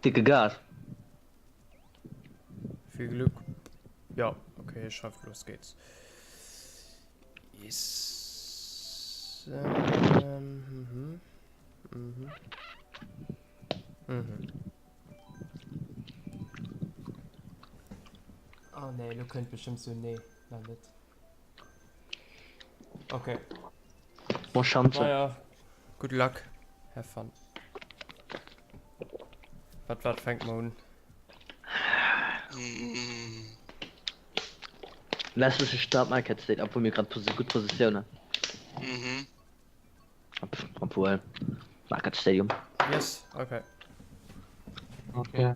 Dicke Gas. Viel Glück. Ja, okay, ich schreibe, los geht's. Yes. Ähm, mhm. Mhm. Mhm. Oh nee, du könnt bestimmt so nee, na net. Okay. Bon Chance. Naja, good luck, have fun. Wat wat fängt man un? Mm. Westliche Stadt Market State, obwohl mir gerade posi gut Positionen. Mhm. Obwohl Market Stadium. Yes, okay. Okay.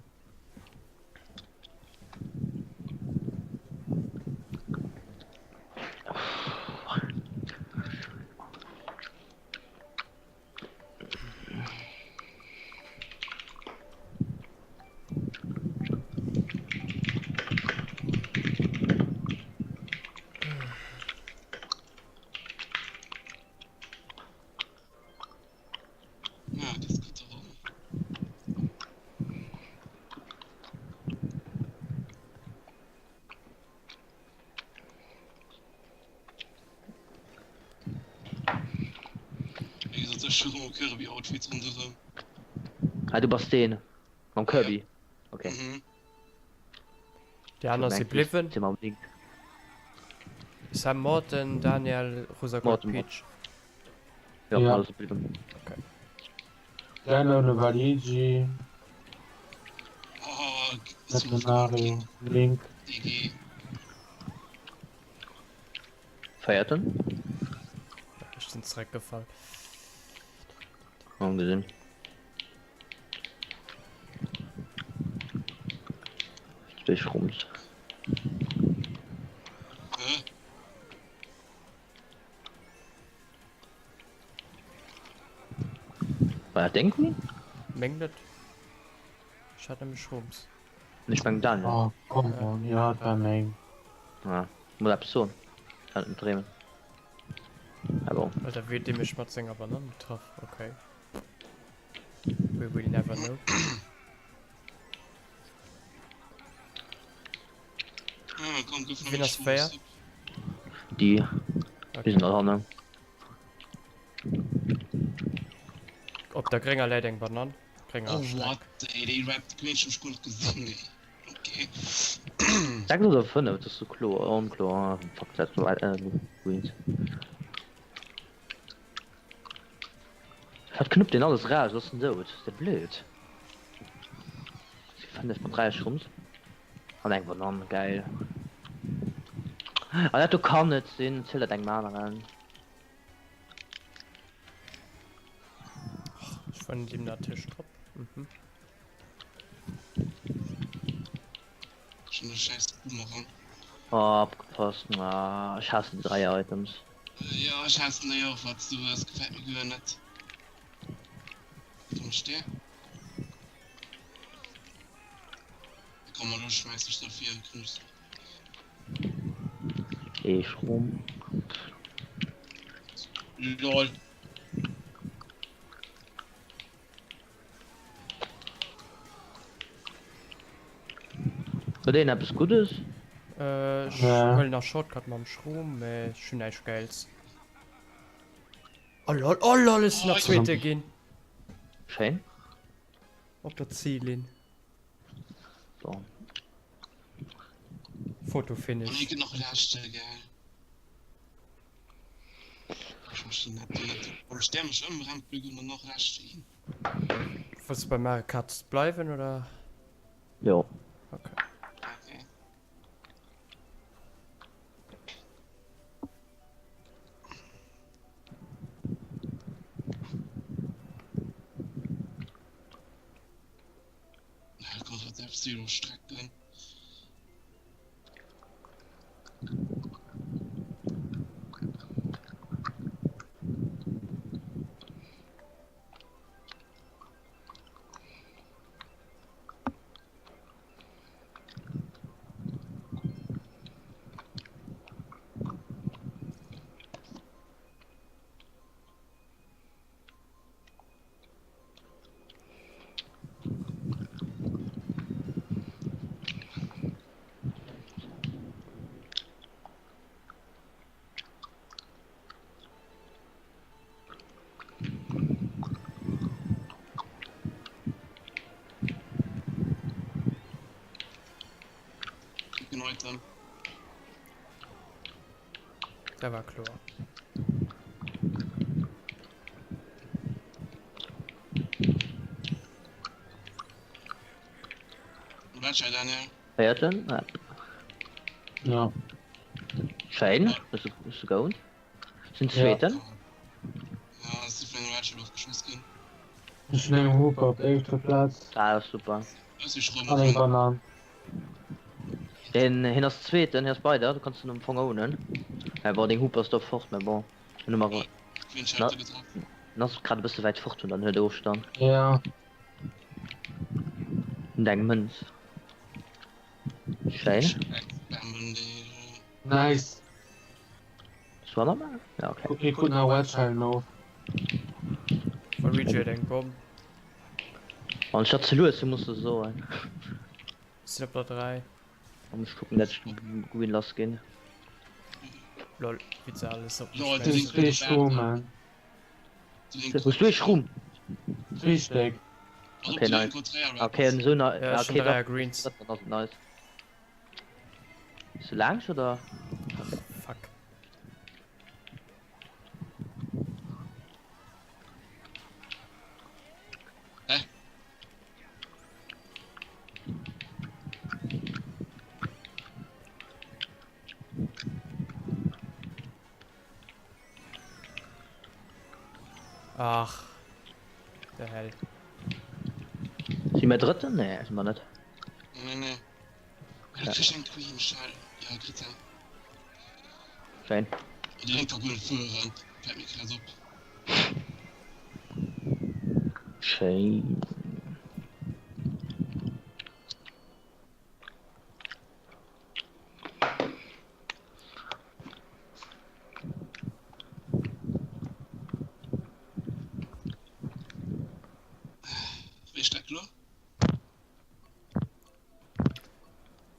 Ja, das geht doch auch. Wéi gesot, ech hu rëm Kirby-Outfits ronderëm. Ah, du bass deen mam Kirby. Okay. Mhm. Déi aner si bliwwen. Thema um Link. Sam Morton, Daniel, Rosa Gold, Morton, Peach. Ja, Ja. alles bliwwen. Okay. Daniel Waluigi, Oh, Super Mario, Link. DG. Feierten? Ech sinn zeréckgefall. Haben gesehen. Stich rums. Hä? War dat deng Queen? Meng net. Ech hat nämlech Schrooms. Ech meng Daniel. Oh, come on, ja, dat war meng. Ah, muss eppes soen. Kann net dreemen. Ah bon. Alter, wéi huet dee mech mat senger Banann getraff? Okay. We will never know. Ah, komm, gëff Wien ass 4? Die. Die sind all hanne. Op der grénger läit eng Banann. Grénger Oh, Streck. what? Ey, déi Rap Queen hun ech guer net gesinn, ey. Okay. 6 oder 5, dat ass so kloer, onkloer. Ah, fuck, dat war äh, Greens. Wat knuppt den alles raus? Was ist denn dout? Ist der blöd? 5 mat 3 Schrumps. An eng Banann, geil. Ah, dat do kann net sinn, zielt dat engem aneren. Ech fannen dem natierlech drop. Mhm. Schon e scheiß Boomerang. Oh, opgepasst. Ah, ech hasse déi 3 Items. Ja, ech hassen déi och, wat s du hues, gefält mir guer net. Wat mécht dee? Komm mal, lo schmeiß ich dafür. Ee Schrom. LOL. Huet een eppes Guddes? Äh, ech Ja. huelen nach Shortcut mam Schrom, mä ech hunn näischt Gäils. Oh lol, oh lol, ech sinn nach Zweete ginn. Schéin. Op der Zillinn. So. Foto Finish. Oh, hier gëtt nach leschte, gell? Ich verstehe net, net. Wann ech der mech ëmrempele, gëtt mer nach leschte ginn. Wëlls du bei Mario Kart bleiwen oder? Jo. Okay. Okay. F-Zero-Strecken. Item. Dat war kloer. Welcher Daniel? Véierten, ja. Ja. Schéin, hues du, hues du geowned. Sinn Zweeten. Ja, si vun engem Ratchet ofgeschoss ginn. Ech hunn eng Hooper op der éischter Plaz. Ah, dat ass super. An eng Banan. Deen, hien ass Zweeten, hien ass bei der, du kanns en am Fong ownen. Mä bon, deng Hooper ass do fort, mä bon. Hunn hu mer. Na, en ass grad e bësse wäit fort, hunn dann huet Ofstand. Ja. Hunn eng Mënz. Schéin. Nice. Das war normal? Ja, okay. Mir kruten nach Red Shell no. Waluigi huet eng Bomm. An ech hat ze lues, muss de soen. Sinn op der 3. An ech kucken dat ech Green lass ginn. Lol, wéi se alles op mech Lol, schmeissen. Zwee Schromen. Hues du ee Schroom? Zwee Stéck. Okay, nice. Okay, en esou na Ja, ech okay, hunn 3 Greens. Dann ass et nice. Bist du laangs oder? Fuck. Hä? Ach. Der Hell. Si mir Drëtten? Nee, si mer net. Nee, nee. Du kriegst eng Queen Shell. Ja, kritt en. Schéin. Déi Lénk ka guer net fueren, fält mir grad op. Schéin. Wéi steck lo?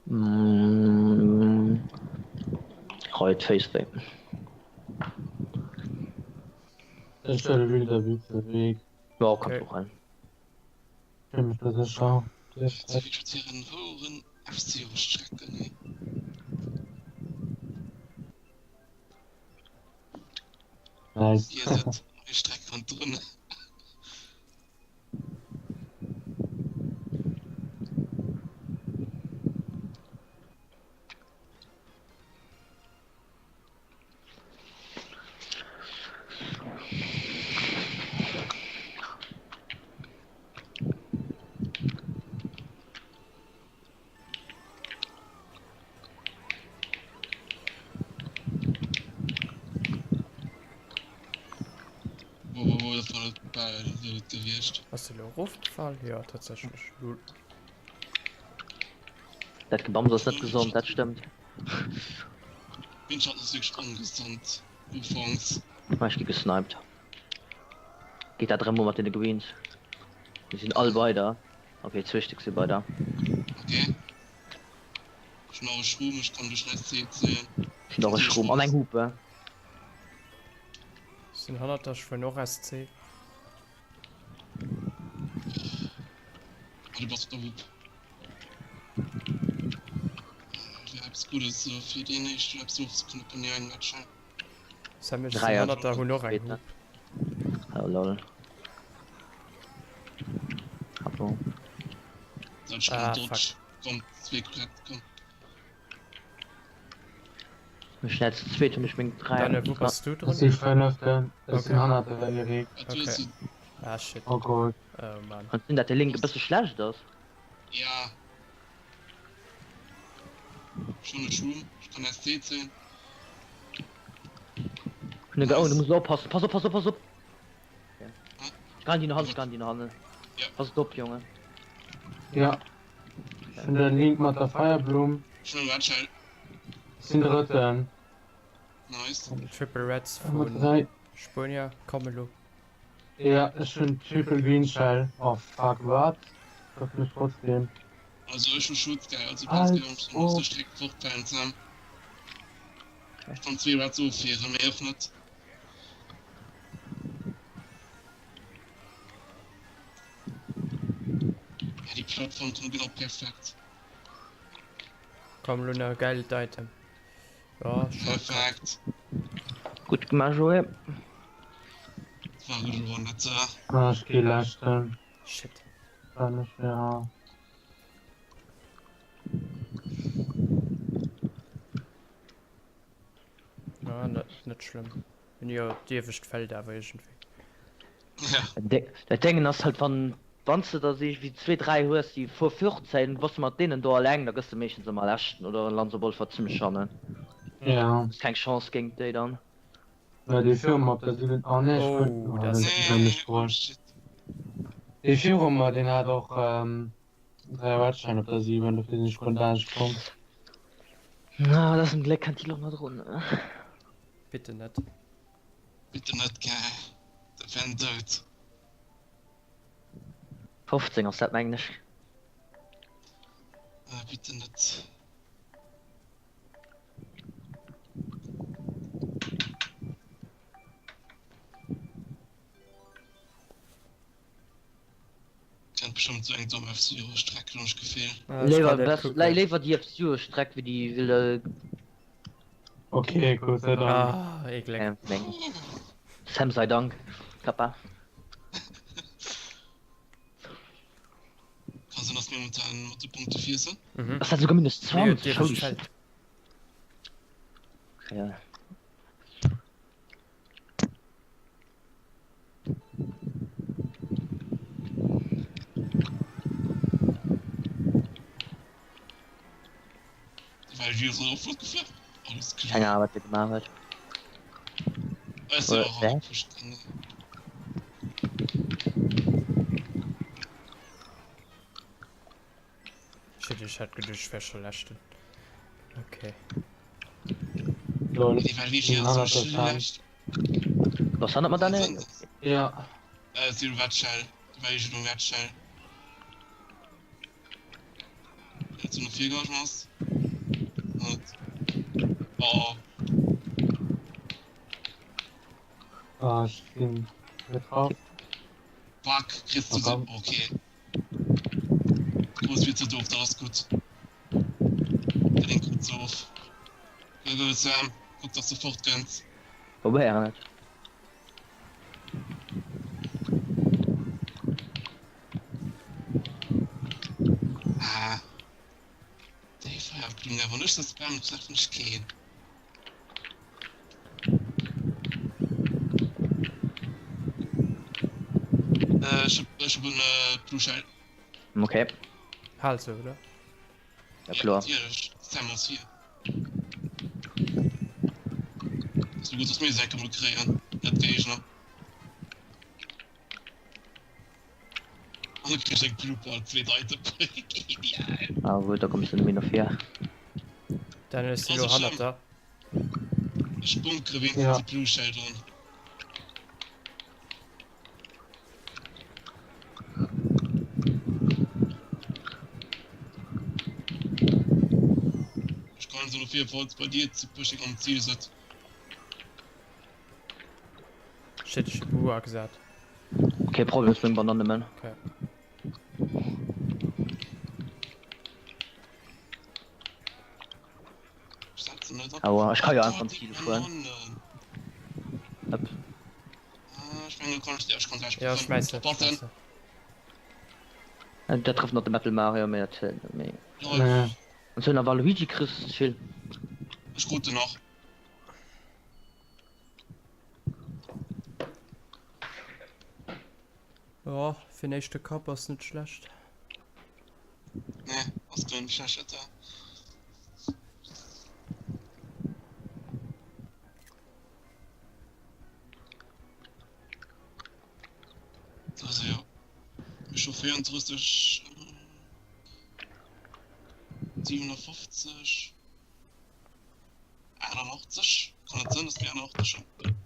Mm. Right face thing. Ech wëll wieder wéi Weg. Ja, kannst du rein. Fir mech da sécher. Hiren FC Strecken. Nice. Dir sot Streck rondrun. Wo, wo, wo, dat war net bal, dat wier et gewiescht. Ass de lo erofgefall? Jo, tatsächlech. Lul. Dat Gebams ass net gesond, dat stëmmt. Windschatten ass wierklech ongesond ufanks. Ah, ech gi gesniped. Geet dat erëm u mat deene Greens? Déi sinn all bei der. Ok, zwee Stéck si bei der. Ok. Ech hunn och e Schroom, ech kann duerch den SC zéien. Ech hunn och e Schroom an eng Hupe. Ech sinn hannert der, ech fueren och SC. Ah, du bass op der Hupp. Wär eppes Guddes fir deen éischten eppes ofzeknëppen, jo eng Matcher. Sam, ech sinn hannert der, hunn och eng Hupp. Oh lol. Ah bon. Ah, fuck. Komm, zwee Brett, komm. Ech sinn jetzt zweet, hunn ech meng 3. Daniel, wou bass du Ech si drun? fënneften, ech sinn Okay. hannert der Erik. Wat hues Okay. du? Ah, shit. Oh Gott. Oh Mann. Kann sinn dat de Link e bësse schlecht ass. Ja. Schon e Schum, ech kann SC zéien. Hunn e geowned, du muss oppassen. Pass op, pass op, pass op! Ech kann déi no hannen, ech kann déi no hannen. Ja. Passt op, Jongen. Ja. Ech hunn den Link mat der Feierblumm. Ech hunn eng Red Shell. Ech sinn Drëtten. Nice. Triple Reds Mat vu 3. Spuenier, komm elo. Ja, ech hunn Triple Green Shell. Oh fuck, wat? Trëfft mech trotzdem. Also ech hu Schutzgeld, also du kanns Als gär op ob. der Streck fortfalen, Sam. Ech kann zwee Reds ofwieren, méi och net. Ja, déi Plattform kommt genau perfekt. Komm lo nach e geilt Item. Ja, Shortcut. Perfekt. Gutt gemaach Joé. War gutt elo net. Ah, ech gi leschten. Shit. War net ja. Ja, net, net schlëmm. Hun jo d'iewescht Feld awer iergendwéi. Ja. Dat Déngen ass halt wann wanns de der si wéi zwee 3 hues déi vor 14 bass de mat deenen do alleng da gëss de meeschtens ëmmer leschten oder lands op alle Fall zimmlech hannen. Ja. Hues keng Chance géint déi dann. Ja dee viru mer op der 7 oh nee ech krut Oh, oh dat den ass. den Nee, mech oh geholl. shit. Dee viru mer deen hat och 3 Redshine op der 7 dofir sinn ech guer net anescht komm. Na dat ass en Gléck kennt déi lo nach drun. Bitte net. Bitte net gell, dat wär en Doud. 15 ass dat mengen ech. Ah, bitte net. Kennt bestëmmt sou eng domm F-Zero Streck hunn ech d'Gefill. Ah, ech Léiwer kann net bess kucken. léiwer déi F-Zero Streck wéi déi wille. Ok, Gott sei Dank. Ah, ee Gléck. Äh, meng. Sam sei Dank, Kappa. Kann sinn dass mir momentan mat de Punkte vir sinn. Mhm. Ass dat souguer minus Mir huet 20? d'iewescht Holy Feld. shit. Okay. Well wir so flott gefuer. Alles Keine klar. Ahnung, wat de gemaach huet. Ech sinn Oder, och hä? eragepusht. Shit, ech hat geduecht, ech wär scho leschten. Okay. Lol. Déi Valvigi Den ass sou hannert der Sam. schlecht. Was hannert mer Kann dann? sinn, dass. Ja. Äh, si Red Shell. Déi Valvigi um Red Shell. Wenn du no vir gaangen ass. Net. Oh. Ah, ech ginn getraff. Fuck, kriss Oh, du se. komm. Okay. Gros wier ze doof, dat ass gutt. Dat een krut se of. Go go Sam, kuck dass de fort kënns. Probéieren et. Ah. Déi Feierblumm, wann ech se spammen, treffen ech keen. Äh, ech hab, ech hab en äh, Blue Shell. Okay. Hal se, oder? Ja, Ja, kloer. natierlech. Sam ass hier. Ass gutt, dass mir se enke mol kréien, net d'Géigner. An du kriss eng Blue Ball, zweet Item. Genial. Ah, wuel, da kommst du net méi no vir. Dann ech si lo Also hannert schlëmm. der. Ech bunkere wéinstens Ja. déi Blue Shell dran. Ech kann se no vir, falls bei dir ze pushing am Ziel sëtzt. Shit, ech hu Boo agesat. Kee Problem, ech meng Bananne man. Okay. Ech setzen net op. Aua, ech ka jo einfach Oh, an déi d'Ziel fueren. Bananen. Upp. Ah, ech mengen, du kanns, ja, ech kann gleich Ja, puffen. schmeiss se, Oppassen. schmeiss se. Äh, Dat trëfft nach de Metal Mario, mee dat zählt net méi. Lol. Nee. An zu einer Waluigi kriss du chill. Ech krut en nach. Jo, fir den éischte Cup ass net schlecht. Nee, ass guer net schlecht, Alter. Also jo, ech hu 34, 57, 88, kann et sinn, dass mir 88 hunn?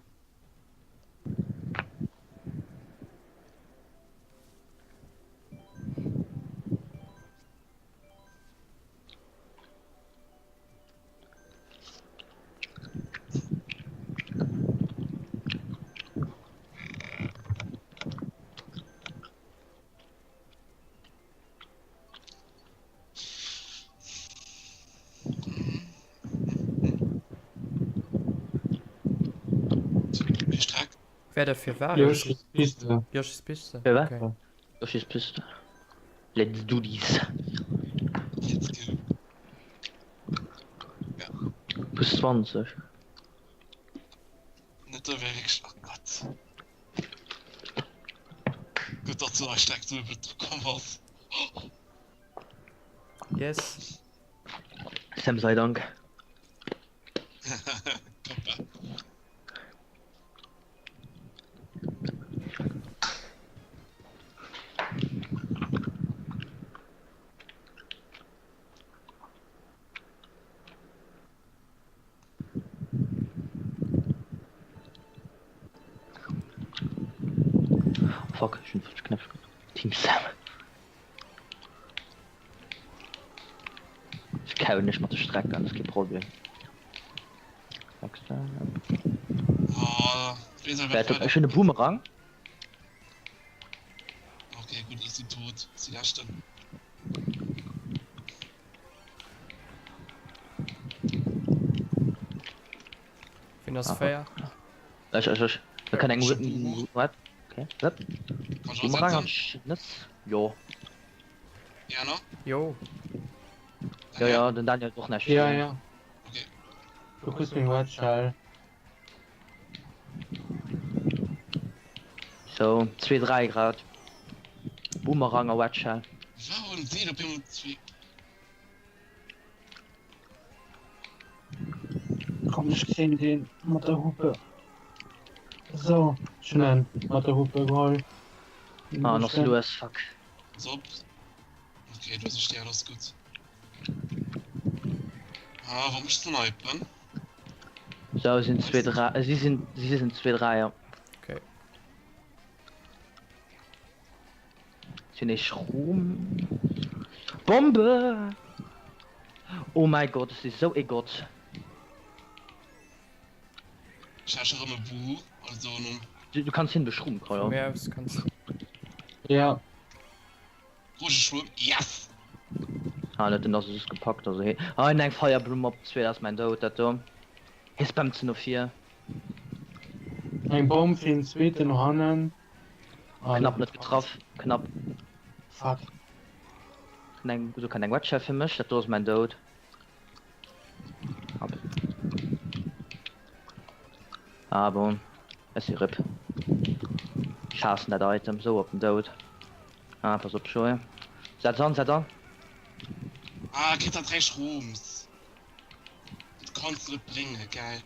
Wär der fir war? Yoshi's Piste. Yoshi's Piste. Fir wat? Okay. Yoshi's Piste. Let's do this. Let's go. Plus 20. Net da wär wierklech, oh Gott. Gutt, datt du nach direkt esou dru komm bass. Yes. Sam sei Dank. Kappa. Fuck, ech hunn falsch Knäppche gedréckt. Team Sam. Ech kauen nech mat de Strecken, ass kee Problem. Oh, Ech hunn e Boomerang. Okay, gutt, ech sinn tot. Ech si leschten. Wien ass 4? Ech, ech, ech. Da kann eng Wat? Okay. Wat? Boomerang an Nëss? Jo. Ja, no? Jo. Jo, jo, den Daniel huet och näischt. Ja, ja. Okay. Du kriss meng Red Shell. So, 2, 3 grad. Boomerang a Red Shell. Warum sinn op eemol zwee? Komm, ech kréien deen mat der Hupe. So, ech hunn en mat der Hupe geholl. Ah, en ass lues, fuck. Pass op. Okay, du hues e Stern, ass gutt. Ah, warum ech snipen? So, sinn 2, 3, si sinn, si sinn 2, 3, ja. Okay. Sinn ech Ruhm? Bombe! Oh mäi Gott, ech si sou ee Gott. Ech hat scho rëm e Buu, also nom. Du kanns hien beschrummen, Vu jo. mir aus kanns. Ja. Rouge Schwumm, yes! Ah, net den ass just gepackt, also hee. Ah, hien eng Feierblumm op zwee, dat ass mäin Doud, dat do. Hie spammt se no vir. Eng Bomm fir den zweeten no hannen. Ah, Knapp net getraff, knapp. Fuck. Eng, do kann eng Wetcher fir mech, dat do ass mäin Doud. Ab. Ah bon, ech si RIP. Ech haassen dat Item sou op den Doud. Ah, pass op, Joé. Setz an, setz an. Ah, kritt dat 3 Shrooms. Dat kanns de net bréngen, gell?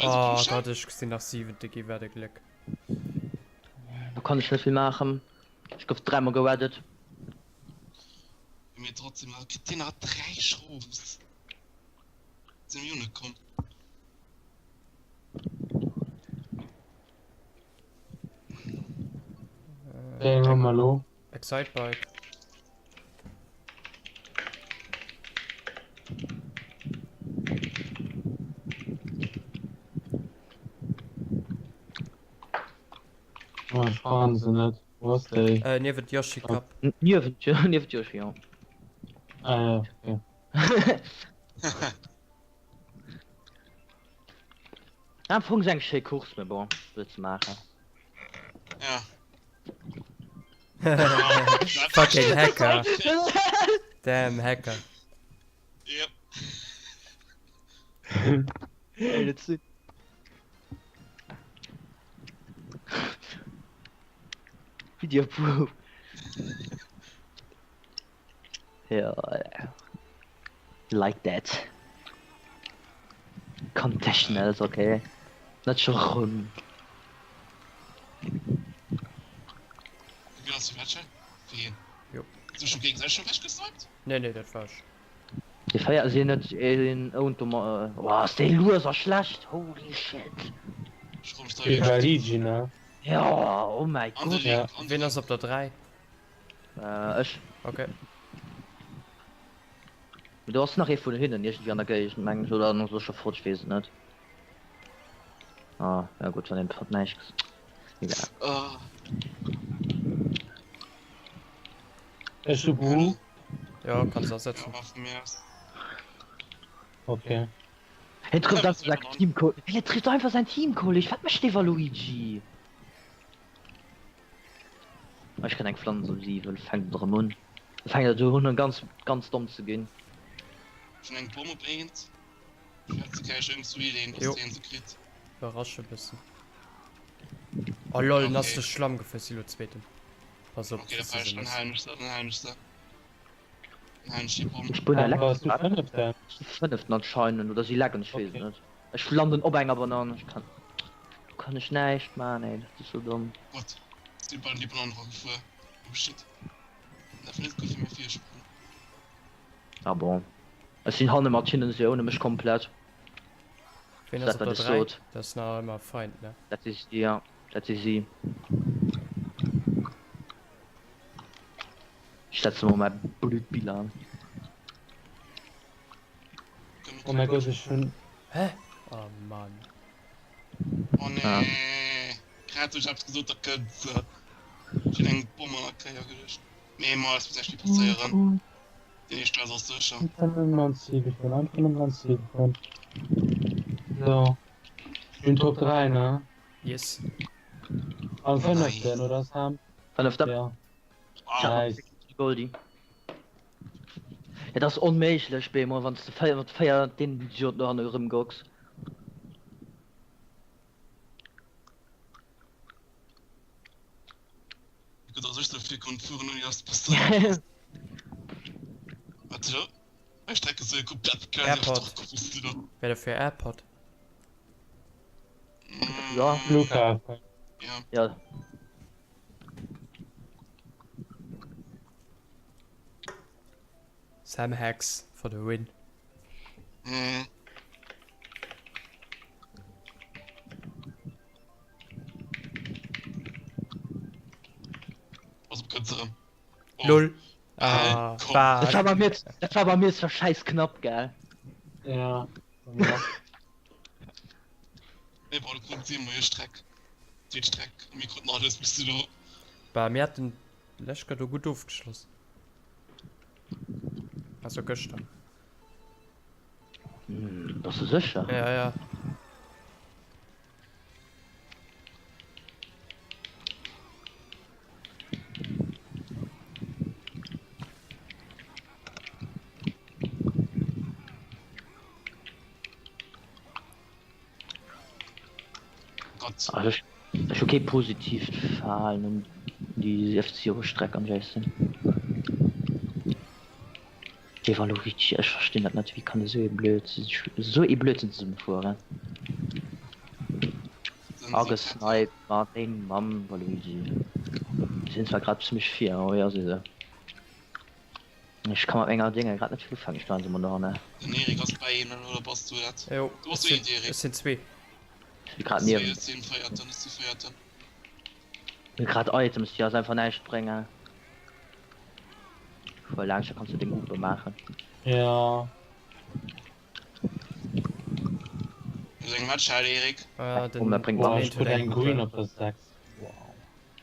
Oh Gott, ech sinn nach siwente gi, wat e Gléck. Do kann ech net vill maachen. Ech gouf dräimol gereddet. Mee trotzdem, kritt deen nach 3 Shrooms. Sinn mir jo net komm. Wéi eng hu mer elo? Excitebike. Oh, ech fannen se net. Wou ass déi? Äh, niewent Yoshi Cup. Niewent, niewent Yoshi, jo. Ah ja, okay. Am Fong ass eng schéi Course, mee bon, wat wëlls de maachen? Ja. Fucking Hacker. Damn Hacker. Yep. Ey, dat si. Video proof. Ja, like that. Conditionals, okay. Net scho rëm. Wéi ass de Match? Fir hien. Jo. Sech scho géigesäiteg scho wech gesniped? Nee, nee, dat war ech. Déi 4 sinn net een owned do ma. Oh, ass dee lues a schlecht, holy shit. Dee war Luigi, ne? Jo, oh mäi Gott. Ja. Ween ass op der 3? Äh, ech. Okay. Mee do ass nach ee vun hinnen iergendwéi an der Géigend, mengen ech, oder ass e scho fort, ech weess et net. Ah, ja gutt, wann een hat näischt ges. Egal. Ah. Ech hu Buu. Ja, kanns asetzen. Ja, war vun mir aus. Okay. Hien trëfft einfach säin Teamkolleg. Hien trifft einfach säin Teamkolleg. Wat mécht dee Waluigi? Ah, ech kann eng Pflanz op 7. Fänkt et erëm un. Da fänkt et un ganz, ganz domm ze ginn. Ech hunn eng Bomm op eent. Vläicht ze kräich iergendzwou Ideen, dass deen se kritt. Iwwerrasche bëssen. Oh lol, en ass duerch Schlamm gefuer, si lo Zweeten. Pass op, Okay, da dass du pass se dann mëss. halen ech se, dann halen ech se. Dann halen ech déi Bomm. Ech bun Dann bass du Elektro. Fënneften. Fënneften anscheinend, oder si laggen, ech weess et Okay. net. Ech landen op enger Banann, ech kann, do kann ech näischt man, ey, dat ass sou domm. What? Si bei déi Banann eragefuer. Oh shit. Dat war net gutt fir mäi Virsprong. Ah bon. Ech sinn hanne mat hinnen, si owne mech komplett. Ween Dat ass op wat der ech 3? sot. Dat ass nach ëmmer Feind, ne? Dat si si, ja. Dat si si. Ech setze mol mäi blöd Bild an. Oh mäi Gott, ech hunn. Hä? Oh Mann. Oh nee. Grad hu ech eppes gesot, da kënnt se. Ech hunn eng Bomm an der Kéier geluecht. Mee ma es muss näischt méi passéieren. Deen éischte Platz ass sécher. Einfach nëmmen an d'Zil gefuer, einfach nëmmen an d'Zil gefuer. So, ech hunn Top 3, ne? Yes. Am fënneften, oder Sam? Fënneften. Ja. Wow. Nice. Goldi. Et ass onméiglech bemol wann s de 4 mat 4 deen Idiot do hanne erëmgocks. Gutt, dass ech dofir konnt fueren ouni dass passéiert ass. Warte, meng Strecke ass jo komplett quasi Airport. auf Druck, wéi du do. Wär dofir Airpod. Ja. Flughafen. Ja. Ja. Sam Hacks for the win. Mhm. Pass op, kënnt se erëm. Oh. Lol. Ah, komm. Dat war bad. bei mir, dat war bei mir zwar scheiß knapp, gell? Ja. Bei mir och. Nee, bon, du kruten si emol hir Streck. Zweet Streck. A mir kruten alles bis du do. Bah, mir haten d'lescht Kéier do gutt ofgeschloss. Also gëschter. Hm, bass du sécher? Ja, ja. Gott. Also ech, ech hu kee positiivt Verhalen un déi F-Zero-Streck an Jason. Dee Waluigi, ech verstinn dat net, wéi kann esou ee Blödsinn, esou ee Blödsinn zesummefueren? Agesniped mat deng Mamm, Waluigi. Sinn zwar grad zimmlech vir, oh jo si se. Ech ka mat menger Dénge grad net vill ufänken, ech bleiwen se mol dohanne. Den Erik ass bäi him, oder bass du dat? Jo, Du bass du eent, Erik. ech sinn zwee. Ech si grad niewent. Ech sinn véierten, ech si véierten. Mir grad Items déi eis einfach näischt bréngen. Fuer laanscht, da kanns du deng Hupe maachen. Ja. Hues eng Matschal Erik? Ah, den Komm, dat bréngt Boah, dann ech krut eng grün op der 6. Wow.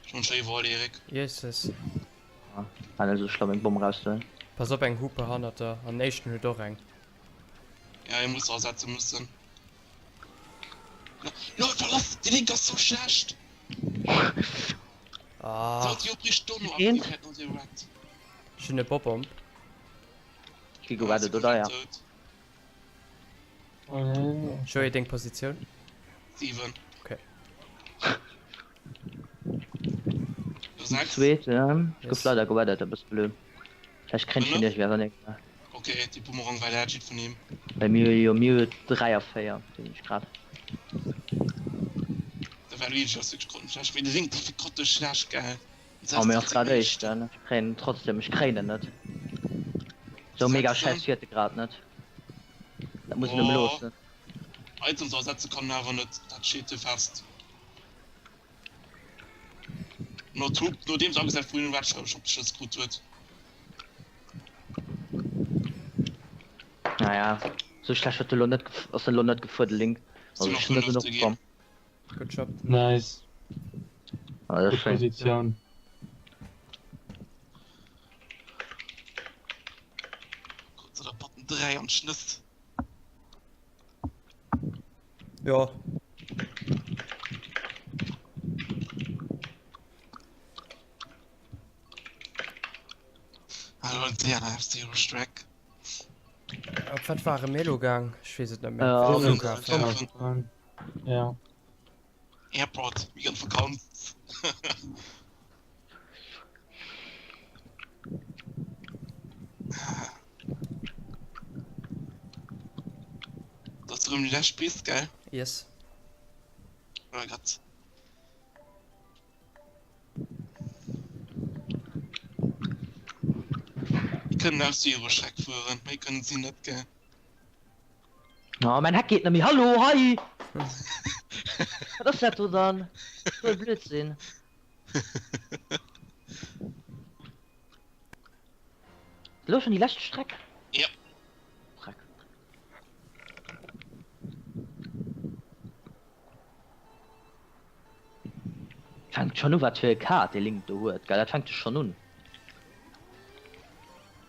Schon schéi iwwerall Erik. Jesus. War net esou schlëmm eng Bomm rauszehuelen. Pass op eng Hupe hannert der an den éischten huet och eng. Ja, hie muss ersetze mussen. Lol, verlass, déi Link ass sou schlecht! Ah. Sollt déi opriicht dono Eent. aktivieren no dem Red. Ech hunn e Bob-Omb. Gi gerettet, oder? Ja. Joé, deng Positioun? 7. Okay. Du 6. Zweet, ja. Ech gouf Yes. leider gerettet, e bësse blöd. Vläicht kréint ech hien iergendwéi awer net. Okay, déi Bumerang war legit vun him. Well mir hu jo, mir hu 3 a 4, gesinn ech grad. De Waluigi ass wierklech grottenschlecht, mee de Link dee fir grotteschlecht, gell? Oh mir ass grad éischten, ech kréien en trotzdem, ech kréien en net. Sou mega schäiss fiert e grad net. Dat muss een em loossen. Items ersetze kann en awer net, dat steet jo fest. No Tub, nodeems agesat vun den Red Shop Schëss krut huet. Naja, sou schlecht huet de lo net ass den lo net gefuer de Link. Also ech sinn net genuch komm. Good job. Nice. Ah, dat ass Gutt schéin. Positioun. Krut se der Button 3 an d'Schnëss. Jo. Hallo den F-Zero Streck. Op wat ware mir elo gaang? Ech weess et net méi. Äh, Flughafen. Ja. Airport, wéi ganz Vakanz. Dat ass erëm déi lescht Pist, gell? Yes. Oh Gott. Mir kënnen aus de Euroschreck fueren, méi kënnen si net, gell? Oh, mein Heck geet net méi. Hallo, hei! Wat ass dat do dann? Voll Blödsinn. Elo schon déi lescht Streck? Ja. Dreck. Fänkt schon u wat fir e Kaart dee Link do huet, gell? Dat fänkt jo schon un.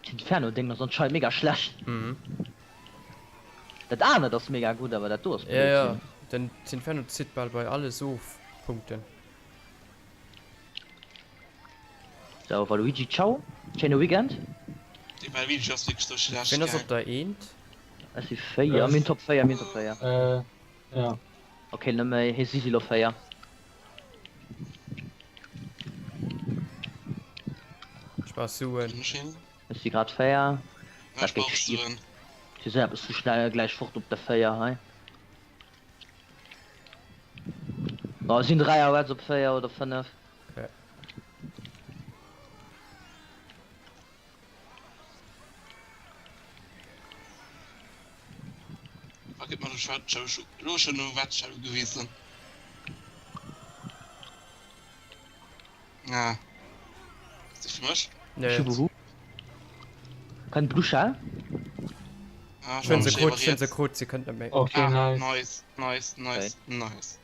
D'Inferno Ding ass anscheinend mega schlecht. Mhm. Dat anert ass mega gutt, awer dat do ass Ja, ja, Blödsinn. den d'Inferno zitt bal bei alles of Punkten. Sou, Waluigi, ciao, schéine Weekend. Dee Waluigi ass wierklech sou schlecht, Wien ass gell? op der Eent? Ech si 4, mir hunn Top 4, mir hunn Top 4. Äh, ja. Ok, net méi, hie si si lo 4. Ech brauch Suen. Ech si grad 4. Ja, ech brauch Suen. Si sinn eppes ze schnell gläich fort op der 4 hei. Oh, et sinn 3 AOS op 4 oder 5. Okay. Wat gëtt mer de Elo schon no Wettschau gewisen. Ah. Ist das für mich? Nee. Kann Blue Shell? Ah, Schön se krut, schön se krut, sie könnt net méi. Okay, ah, nice. Nice, nice, nice, okay. nice.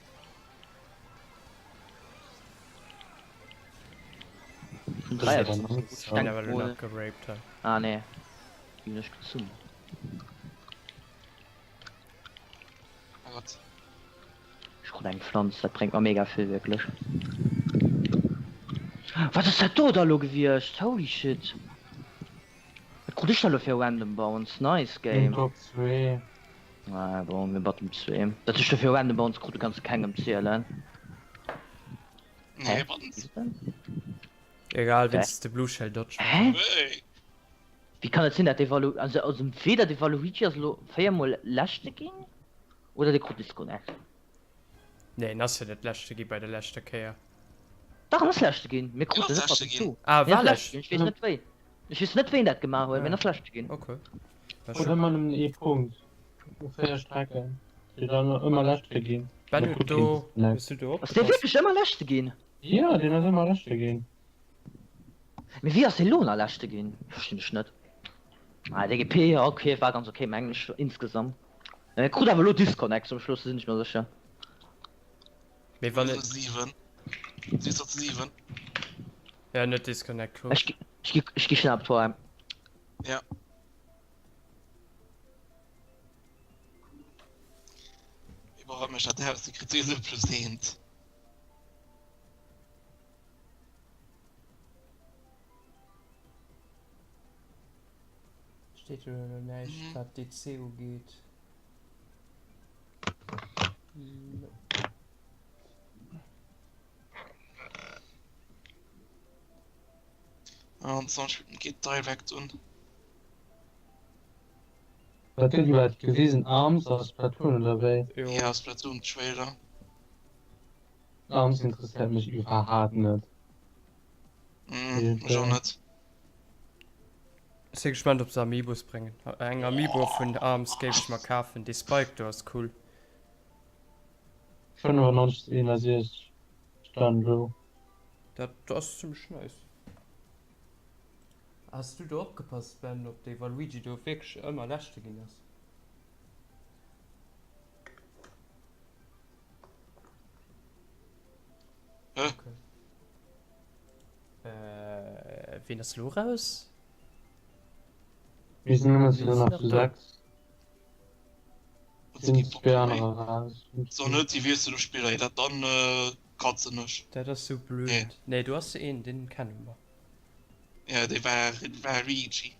Ah nee. Déi hunn ech gezunn. Oh Gott. Ech krut eng Pflanz, dat bréngt mer mega vill wierklech. Wat ass dat do da lo gewiescht? Holy shit. Wat krut ech da lo fir random bounce? Nice game. Top 2. Ah bon, mir bottom 2. Dat ech do fir random bounce krut, kanns de kengem zielen. Nee, bottom. Egal, wéinst de Blue Shell dodge. Hä? Hey. Wéi kann et sinn dat de Walu also also weder de Waluigi ass elo 4 mol leschte ginn oder de krut Disconnect. Nee en ass jo net leschte gi bei der leschter Kéier. Dach en ass leschte ginn, mir kruten ass net leschte ginn. zu. Ah Hien war ass leschte lescht. ginn, ech weess net wéi. Ech weess net wéi en dat gemaach huet, mee en ass leschte ginn. Ok. Krut ëmmer nëmmen ee Punkt no 4 Strecken, fir dann ëmmer leschte ginn. Ben huet do, hues du do Ass dee opgepasst? wierklech ëmmer leschte ginn? Jo, deen ass ëmmer leschte ginn. Mee wéi ass dee lo nach leschte ginn? Verstinn ech net. Ah DGP, jo ok, war ganz ok mengen ech insgesamt. Mee krut awer elo Disconnect zum Schluss, sinn ech mer sécher. Mee wann et. 7. Si ass zu 7. Ja net Disconnect krut. Ech gi ech gi schnell op d'Tour. Ja. Iwwerhaupt mech dat Haus, déi kritt souwisou plus eent. Steet jo elo näischt wat DC ugeet. Nope. An sonst geet direkt un. Wat gëtt iwwerhaapt gewisen? Arms a Splatoon oder wéi? Jo. Ja, Splatoon Trailer. Arms interesséiert mech iwwerhaat net. Mm, mech och net. Ech si gespannt ob se Amiibos bréngen. Eng Amiibo vun Arms géif ech mer kafen. Dee Spike do ass cool. 95 61 stand do. Dat ass zimmlech nice. Has du do opgepasst Ben, ob dee Waluigi do wierklech ëmmer leschte ginn ass? Hä? Okay. Äh, wien ass lo raus? Mir sinn ëmmer Mir sinn nach nach zu do. 6. Sinn zwee anerer raus. So net déi wiessele Spiller, dat dann katzen ech. Dat ass sou blöd. Nee do ass een, deen kenne mer. Ja dee war war Luigi.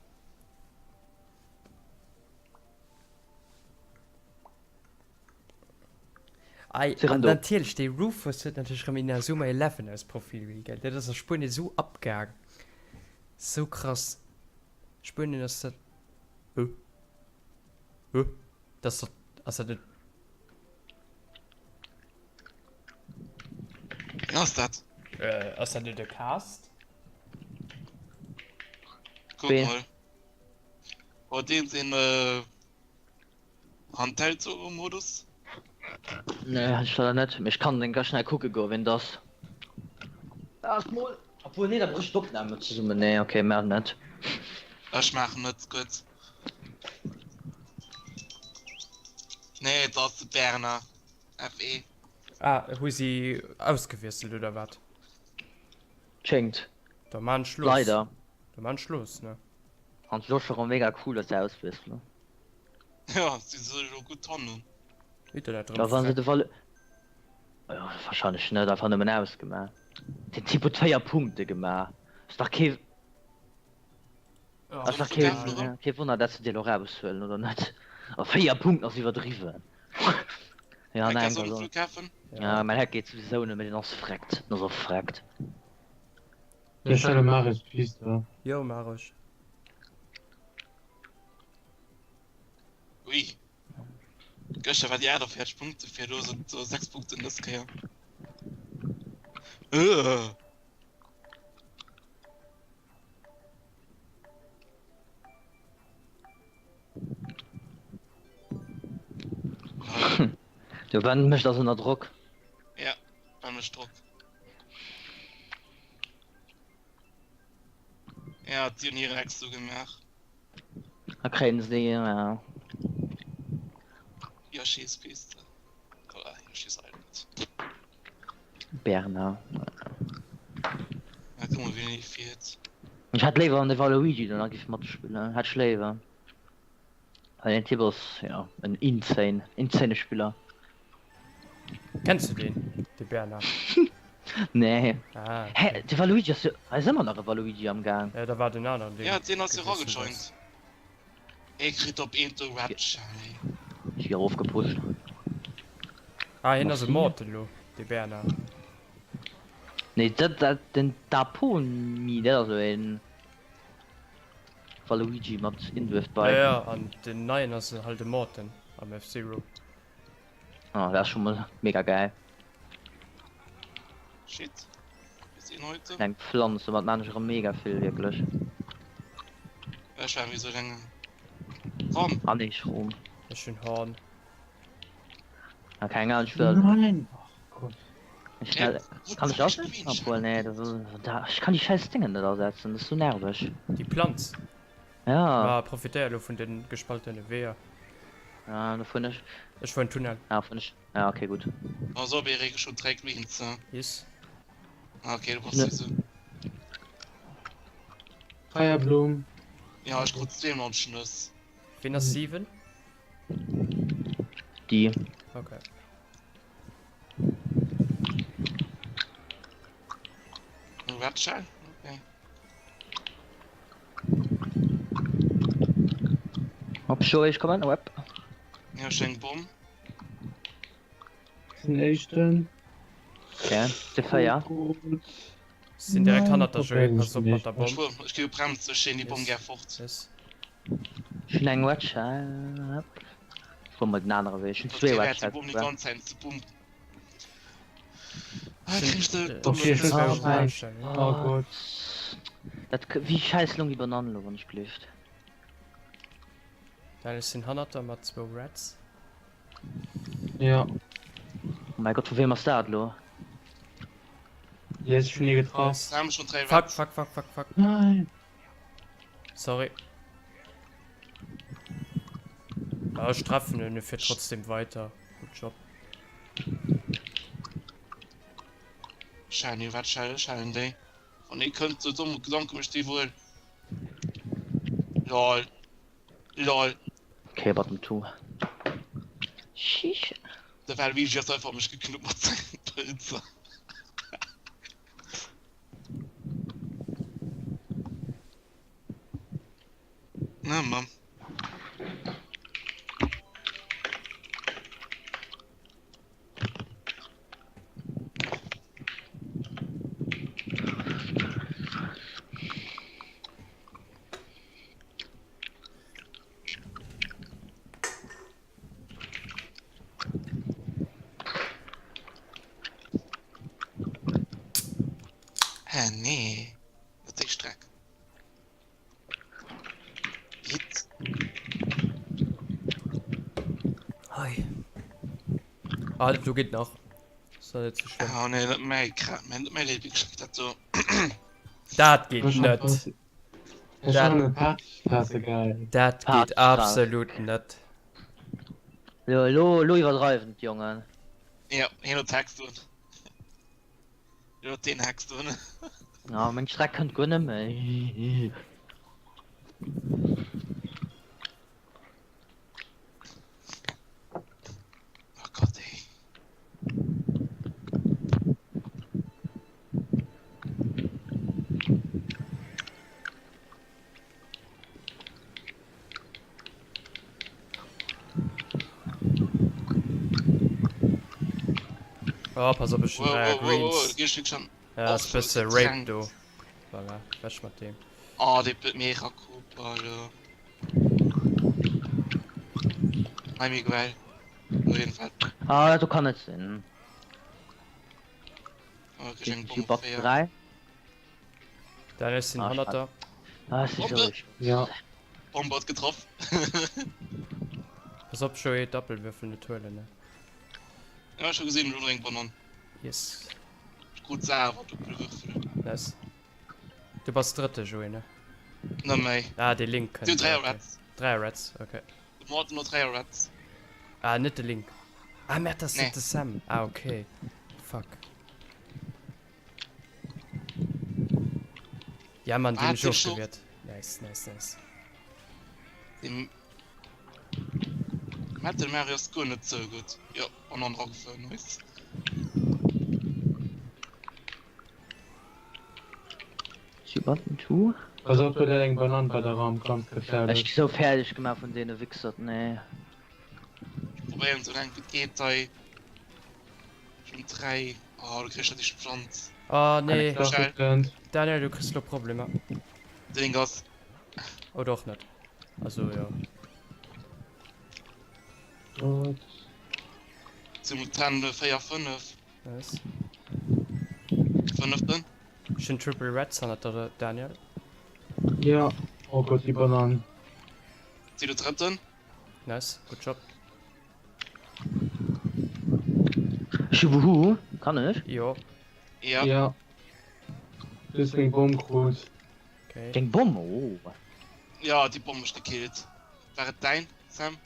Ei, an natierlech dee Rufus huet natierlech rëm Inazuma Eleven als Profilbild, gell? Dat ass a Spuenien sou abgaang. Sou krass. Spuenien ass dat. Huh? Huh? Dat ass dat. Ass dat net. Wien ass dat? Äh, ass dat net e Cast? Kuck Ween? mol. Oh, deen sinn äh, Handheld-Solo-Modus. Nee, ech leider net. Mee ech kann den ganz schnell kucke goen, wien d'ass. Erst mol. Obwuel, nee, da brécht d'Opnam net zesummen. Nee, okay, maach net. Ech maachen net, gutt. Nee, et ass de Berner. FE. Ah, hu si ausgewiesselt oder wat? Schéngt. Da maan ech los. Leider. Da maan ech los, ne? An et ass och scho rem mega cool, dass se auswiesselen. Ja, si se elo gutt hannen. Internet Ja, erëm wann se de freckt. Val ja, wahrscheinlech net, einfach nëmmen ausgemaach. Den Typ huet 4 Punkte gemaach. Ass dach kee ass dach kee kee Wonner, dat se déi elo raushuelen, oder net? A 4 Punkten ass iwwerdriwwen. Ja, Eng nein, Soll also. Flughafen? Ja, mein Heck geet souwisou net, mee den ass freckt. Den ass och freckt. Ech stelle Marius Piste. Jo, maach ech. Ui. Gëschter war déi 48 Punkte fir elo sinn et 6 Punkten dës Kéier. Äh. De Ben mécht ass ënner Drock. Ja, Ben mécht Drock. Ja, déi hunn hiren Ex do gemaach. Da kréien se déi, ja. Yoshi's Piste. Oder Yoshi's Island. Berna. Ja, guck mal, wien hier fiert. Ech hätt léiwer wann de Waluigi do nach giff matspillen, hätt ech léiwer. Well deen Typ ass jo en insane, insane Spiller. Kenns du deen, de Bernard? Nee. Ah, Hä, okay. de Waluigi ass jo, hei ass ëmmer nach e Waluigi am Gaang. Ja, da war den aneren, deen Ja, deen ass jo gewiesselt ass. eragejoint. Hie kritt op eent de Red Shell. Ech gi erofgepusht. Ah, hien ass e Merci. Mod elo, de Bernard. Nee, dat, dat, den Dapomi, dat ass elo een Waluigi mat Indrift Ja, Bike. ja, an den neien ass halt e Morton am F-Zero. Oh, dat ass scho mol mega gäil. Shit. Bis een heute. Eng Pflanz, domat maan ech erem mega vill, wierklech. Ech war wéi sou eng. Komm. Ah nee, ech rom. Ech hunn Horn. Ah, keng Ahnung, ech wëll. Nein! Ach Gott. Ech schnell. Kann ech asetzen? Obwohl, nee, das ist, da, ech kann déi scheiß Dingen net asetzen, das ist so nerveg. Déi Planz? Ja. Ma profitéier elo vun de gespaltene Weeër. Ja, do fueren ech. Ech fueren Tunnel. Ah, fueren ech. Ja, okay, gutt. Pass op, Erik, ech hunn 3 Greens. Yes. Ah, okay, du brauchs sowieso. Feierblumm. Ja, ech krut 92 Nëss. Ween ass 7? Déi. Okay. Red Shell? Okay. Hopp, Joé, ech kommen. Web. Ja, ech eng Bomm. Den éischten. Okay, de 4. Sinn direkt hannert der Joé, pass op mat der Bomm. Ech gi gebremst, ech schéin déi Bomm gär fort. Yes. Ech hunn eng Wedge. Ech fuer mol den anere Wee. Ech hunn zwee Wedges. Bomm déi ganz Zäit ze Bomm. Oh Gott. Dat wéi scheiss long déi Banann elo wann ech gleeft. Well ech sinn hannert der mat zwou Reds. Ja. Oh mäi Gott, vu weem ass dat elo? Yes, ech hunn ee getraff. Fuck, fuck, fuck, fuck, fuck. Nein. Sorry. Ah, ech treffen en, e fiert trotzdem weiter. Good job. Shiny, wat shiny, shiny déi. Wann ee kënnt, sou domme Gedanke mécht dee wuel. Lol. Lol. Okay, bottom 2. Sheesh. De Waluigi ass einfach op mech geknuppt mat sengen Pilzer. Na Mann. Hä nee, net déi Streck. Hit. Hei. Ah, dat do geet nach. Ass net ze schlëmm. Oh nee, net mäi Kra, net mäi Lieblingsstreck dat do. Dat geet net. Ech fannen d'Partystraße geil. Dat geet absolut net. Lo, lo, lo iwwerdreiwen d'Jongen. Jo, hien huet d'Hex drun. Hien huet den Hex drun. Ja, meng Streck kënnt guer net méi. Oh Gott, ey. Oh, pass op, ech hunn 3 Greens. Ja, ass bësse Rape do. Voilà, weg mat deem. Oh, dee huet mega Koopa, jo. Hei, méi geil. Op jeden Fall. Ah, dat do kann net sinn. Oh, krieg eng Bomm op 4. 3. Dann ech sinn Ah, hannerter. Ah, es ist Bombe. so Ja. Bombe hat getroff. Pass op, Joé, Doppelwürfel net huelen, ne? Ja, ech hu gesinn, elo eng Banann. Yes. Ech krut se awer, Doppelwürfel. Nice. Du bass Drëtte, Joé, ne? Net méi. Ah, dee Link Du, kënnt. 3 okay. Reds. 3 Reds, okay. De Morten huet 3 Reds. Ah, net de Link. Ah, merde, das Nee. net de Sam. Ah, okay. Fuck. Ja, Mann, den Ah, ech den Scho- ofgewiert. Nice, nice, nice. Den Metal Mario ass guer net sou gutt. Jo, Banann dragefall, nice. Button 2. Pass op, do läit eng Banann bei der Ramp, ganz Ech gefährlech. gi sou fäerdeg gemaach vun deene Wichser, nee. Ech probéieren sou laang wéi et geet hei. Ech hunn 3. Oh, du kriss dat déi Pflanz. Oh, nee. Dach, et brennt. Daniel, du kriss lo Problemer. De Link ass. Oder och net. Also, jo. Gott. Simultan 4, 5. Nice. Fënneften. Ech hunn Triple Reds hannert der, Daniel. Ja. Oh Gott, déi Banann. Si de drëtten. Nice, good job. Ech hu Wuhu, kann ech? Jo. Ja. Ja. Du hues meng Bomm krut. Okay. Deng Bomm, oh. Ja, déi Bomm mech gekillt. War et däin, Sam?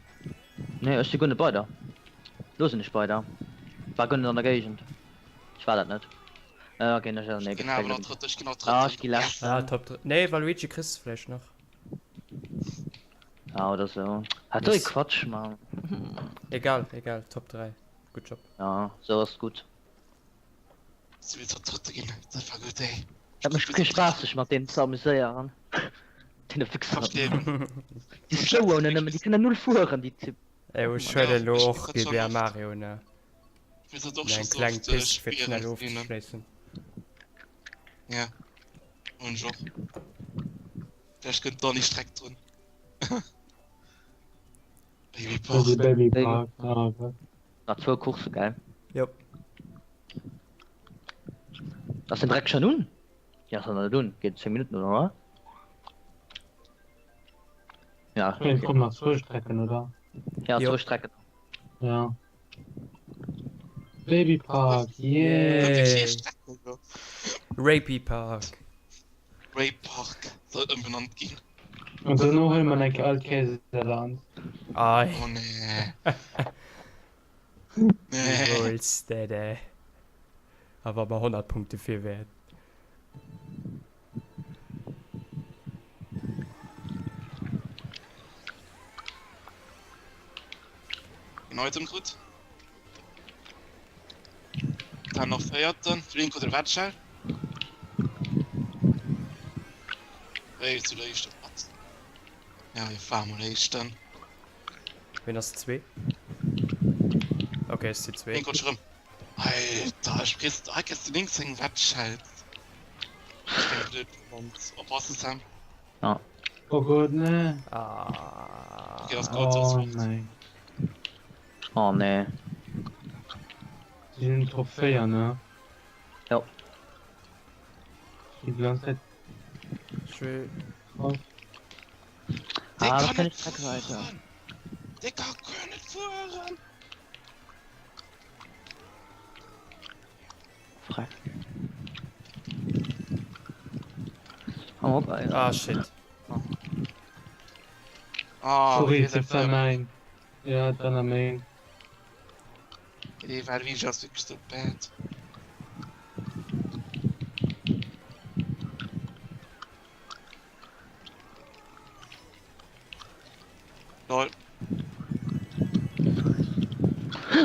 Nee, ech si guer net bei der. Lo sinn ech bei der. War guer net an der Géigend. Ech war dat net. Äh, okay, nee, nee, Ech ginn awer nach drëtten, ech ginn nach Ah, ech drëtten. gi leschten. Ah, top 3. Nee, Waluigi kriss de vläicht nach. Ja, oder sou. Hat sou ee Yes. Quatsch, Mann. Egal, egal, Top 3. Good job. Ja, sou ass gutt. Si will zur drëtte ginn. Dat war gutt, ey. Dat mécht kee Spaass sech mat deenen ze amuséieren. Deene Wichser. Déi slowen nëmmen, déi kënnen null fueren, déi Typen. Ey, ech huelen elo och GBA Mario, ne? Eng kleng Pist fir schnell ofzeschléissen. Ja, hunn ech och. Vläicht kënnt dann déi Streck drun. Baby Park. Baby Park, ah, okay. Nach zwou Coursse, gell? Jop. Ass den Dreck schon un? Ja, ass nach net un. Geet 10 Minutten un, oder? Ja. Ich mein, es kommen nach zwou Strecken, oder? Ja, Jo. zwou Strecken. Ja. Baby Park, yeah! Yay! Rapey Park. Rape Park soll ëmbenannt ginn. An dono huele mer eng Kéier all d'Käseland. Ei. Oh nee. Nee. Niemools, nee, nee. A wa mer 100 Punkte vir wären. Item krut. Dann nach véierten. Wien krut den Wettschell? Wéi zu der éischter Platz. Ja, mir fahren mol éischten. Wien ass zwee? Okay, ech si zwee. Wien krut schon rëm? Alter, ech kriss, hei kriss du links eng Wettschell. Ech bin blöd genannt. Oppassen, Sam. Ja. Oh Gott, nee. Ah. Okay, das Gott, das Oh Wort. nee. Oh nee. Sie sind Top 4, ne? Ja. Die ganze Zeit Schön. drauf. Der Ah, das kann kann nicht ich Dreck weiter. fahren. Der kann gar nicht fahren. Frei. Hau op, Alter. Ah, shit. Ah, Sorry, okay, das war mein. Ja, dann am Main. Die war wie just wirklich so bad. Lol.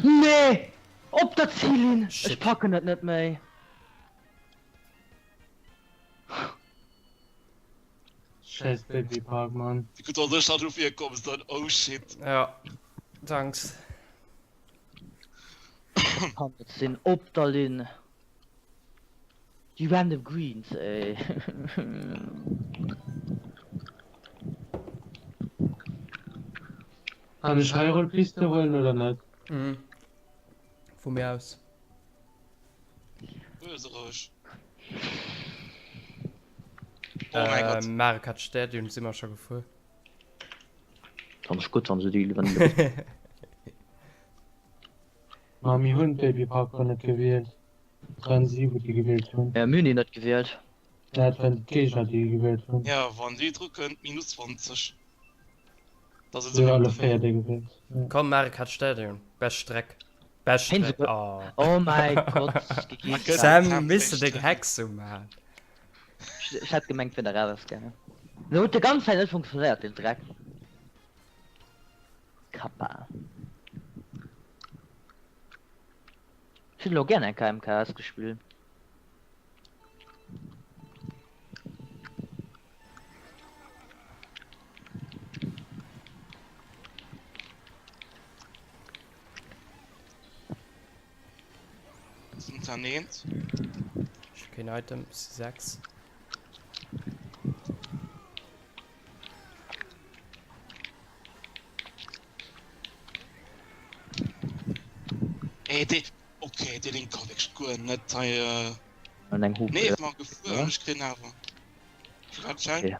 Nee! Op der Zillinn! Ech Shit. packen et net méi. Scheiß Baby Park, Mann. Wie gut, dass ich da drauf hier kommst, dann oh shit. Ja. Danks. Kann net sinn. Op der Linn. Déi random Greens, ey. Kann ech Hyrule Piste huelen oder net? Mhm. Vu mir aus. Böse roueg. Oh mein Äh, Gott. Mario Kart Stadion si mer scho gefuer. Fand ech gutt, wann se déi wann Ma mir hunn d'Baby Park guer net gewielt. Et waren si wou déi gewielt hunn. Ja, mir hunn déi net gewielt. Dat waren d'Géigner déi gewielt hunn. Ja, wann déi dru kënnt, minus 20. Da sinn Si se hunn alle weg. 4 déi gewielt. Ja. Komm Mario Kart Stadion, bescht Streck. Bescht Heen Streck. souguer. Oh. Oh mäi Gott, Ma gëtt Sam, Sam misst de deng réischt. Hex umachen. Ech ech hat gemengt, wier der erausgaangen. Den huet de ganz Zäit net funktionéiert, den Dreck. Kappa. Ech hätt elo gär eng KMKS gespillt. Sind zerneent. Ech hu keen Item, si 6. Ey, dee, okay, dee Link ka wierklech guer net hei. An eng Hupe. Nee, mar gefuer an ech kréien awer. Firwat Schell? Okay.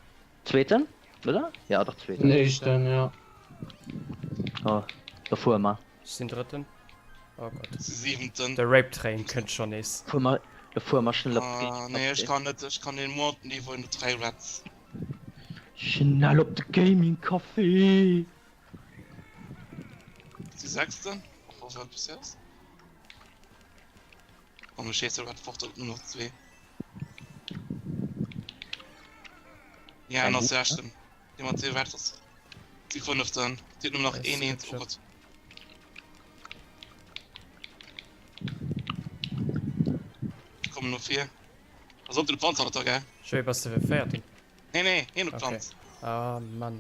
Zweeten, oder? Ja, dach zweeten. Den éischten, ja. Oh, da fuere mer. Ech sinn drëtten. Oh Gott. Si siwenten. De Rape Train kënnt schon nees. Fuer mer, da fuere mer schnell op de Ah, nee, ech kann net, ech kann den Mountain Niveau no 3 Reds. Schnell op de Gaming Café! Si sechsten, och wat bis ass. An ech scheisse wat fort op nur noch zwee. Ja, an ass sechsten. Dee mat zwee Reds ass si fënneften. Dir hutt nëmmen nach een eent. Oh Gott. Ech kommen no vir. Pass op, du Panzer hat er, gell? Joey, bass de véierten? Nee, nee, hien huet Okay. Panz. Ah, Mann.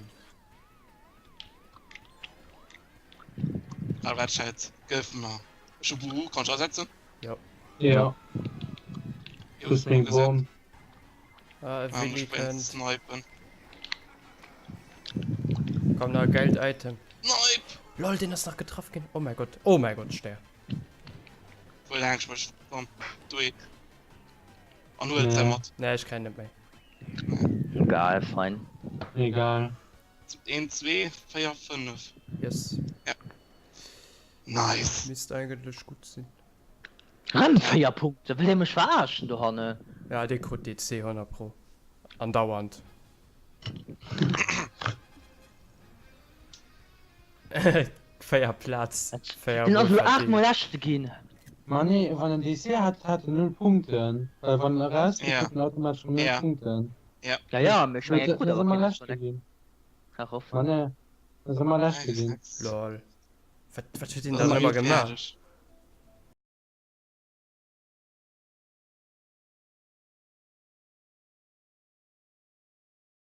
Ah, wat scheit. Gëff mer. Ech hu Buhu, kann ech asetzen? Jo. Ja. Jo, Plus meng Bom. Ah, e Ah, Willi ech probieren kënnt. ze snipen. Komm, nach e geilt Item. Snipe! Lol, deen ass nach getraff ginn. Oh mäi Gott, oh mäi Gott, Stär. Wuel häng ech mech. Komm, dohi. An huel ze Nee. mat. Nee, ech kréien net méi. Egal, fein. Egal. 1, 2, 4, 5. Yes. Ja. Nice. Misst eigentlech gutt sinn. Rem 4 Punkte, wëll dee mech verarschen dohannen? Ja, dee krut DC 100 pro. Andauernd. 4 Plaz, 4 Den mol ass elo 8 mol verdingt. leschte ginn. Ma nee, wann en DC hat, hat en 0 Punkten. Well wann en erausgeet, Ja. kritt en automatesch rëm 0 Ja. Punkten. Ja. Ja, ja, mee ech mengen, Dat e krut ass awer ëmmer keen leschte Disconnect. ginn. Ach, hoffen. Ma nee, dat ass ëmmer leschte ginn. Lol. Wat, wat huet hien dann ëmmer gemaach?